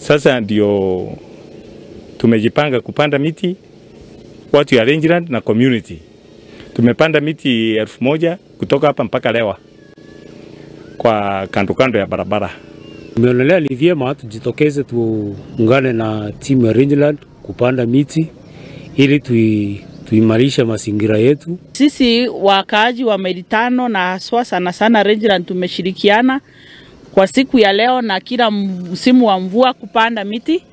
Sasa ndio tumejipanga kupanda miti watu ya Rangeland na community. Tumepanda miti 1000 kutoka hapa mpaka Lewa kwa kando kando ya barabara. Tumeonelea ni vyema tujitokeze tuungane na timu ya Rangeland kupanda miti ili tuimarishe mazingira yetu. Sisi wakaaji wa maili 5 na haswa sana sana Rangeland tumeshirikiana kwa siku ya leo na kila msimu wa mvua kupanda miti,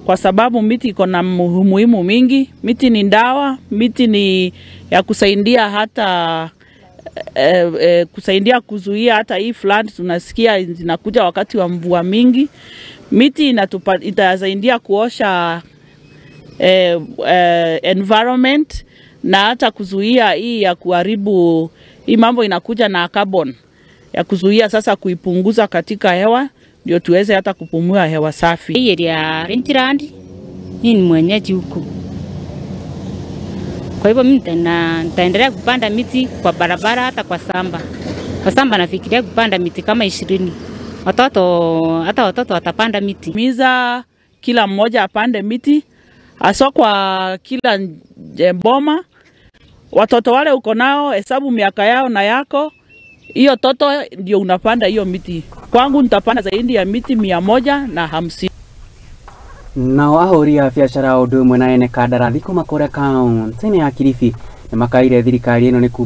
kwa sababu miti iko na umuhimu mingi. Miti ni dawa, miti ni ya kusaidia hata kusaidia kuzuia hata hii flood tunasikia zinakuja wakati wa mvua mingi. Miti itasaidia kuosha environment na hata kuzuia hii ya kuharibu hii mambo inakuja na carbon, ya kuzuia sasa kuipunguza katika hewa ndio tuweze hata kupumua hewa safi. Hii area Rangeland, mimi ni mwenyeji huku. Kwa hivyo mimi nitaendelea kupanda miti kwa barabara hata kwa samba. Kwa samba nafikiria kupanda miti kama 20. Watoto hata watoto watapanda miti. Miza kila mmoja apande miti hasa kwa kila boma. Watoto wale uko nao hesabu miaka yao na yako, hiyo toto ndio unapanda hiyo miti. Kwangu nitapanda zaidi ya miti 150. Nao ahũri a biacara o ũndũ ũmwe na ene kandarathi kuma kũrĩa kaunti-inĩ ya Kilifi nĩ makaire thirikari ĩno nĩ